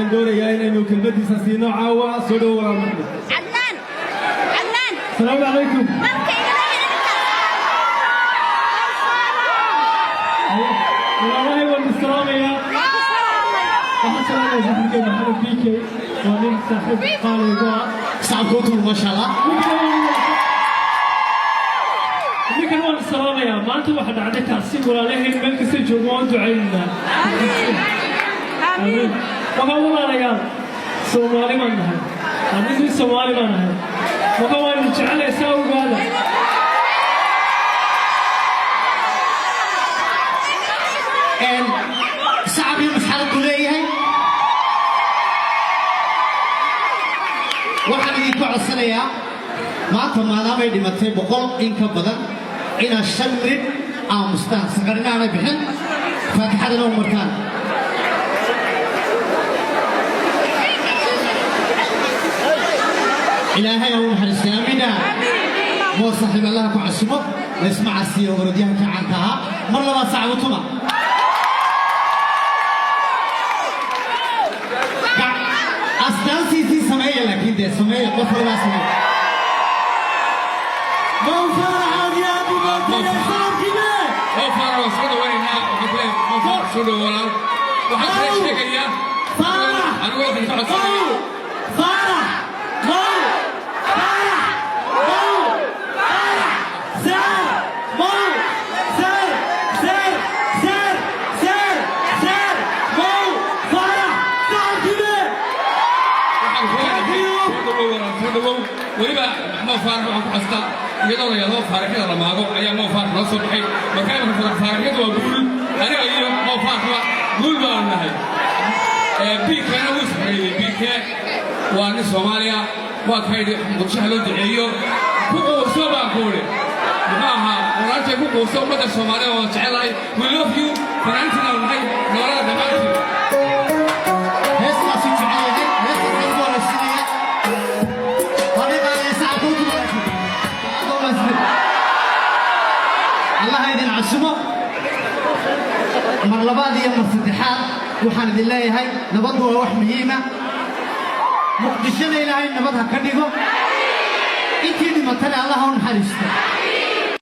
Ayaan doonayaa inaynu kelmaddiisa siino caawa. Soo dhowo, walaal Maxmed. Cadnaan, Cadnaan. Asalaamu calaykum. Markayga. Walaalahay, waan isalaamayaa. Waxaan salaamaya saaxiibkay Maxamed BK, waa nin saaxiib qaaligu ah. Sacabka u tuur, maasha Allah. Ninkan waan salaamayaa. Maanta waxaa dhacday taasi. Walaalaheen meel kasta joogo waan ducaynaynaa. Amiin. Waxaan, walaalayaal, Soomaali baan nahay. Anigu Soomaali baan nahay. Marka waan idin jecelahay, saa ogaada. Sacab iyo masxalad buu leeyahay. Waxaan idinku codsanayaa maanta, maadaamay dhimatay 100 in ka badan, inaad 5 minid aamustaan, saqarina aanay bixin, faatixadana u martaan. Ilaahay ha u naxariistay. Aamiina. Moo saaxiib, Allaha ku casumo. Laysma casiyo. Orodyahanka caanka ahaa, mar labaad sacab u tuma. Astaantiisii sameeya, laakiin dee sameeya, qof walbaa sameeya. Mo Faarax aad iyo aad u mahadsanyahay, sacabkiine. Mo Faarax waan soo dhawaynaynaa. Waxaan ku leeyahay, Mo Faarax, soo dhawo walaal. Waxaan kala sheegayaa Faarax. Anigu waxaan ka codsanayaa Mo Faarax, Mo Faarax, Mo Faarax, Sir Mo, Sir, Sir, Sir, Sir, Sir Mo Faarax, sacabkiine. Waxaan ku leeyahay, soo dhawow walaal, soo dhawow. Weliba Mo Faarax waxaan ku xastaa iyadoo la yidhahdo faaraxyada la maago ayaa Mo Faarax noo soo baxay. Marka imika faaraxyadu waa guul. Aniga iyo Mo Faaraxba guul baanu nahay. BKna wuu isxoreeyey. BK waa nin Soomaaliya, waa kaydi Muqdisho loo duceeyo. Ku quuso baan ku idhi, muxuu ahaa walaalkay, ku quuso. Ummadda Soomaaliya waan jecelahay. We love you. Fanaantiina nahay, noolada dhammaantiin. Heestaasu jecel yahay, heestaasaan ku horaysinaya. Fariiqaaya sacabka u tuma laakiin. Aad oo mahadsan. Allah idin casumo. Mar labaad iyo mar saddexaad waxaan idin leeyahay, nabaddu waa wax muhiima. Muqdishona Ilaahay nabad ha ka dhigo. Intii dhimatana Allah ha u naxariisto.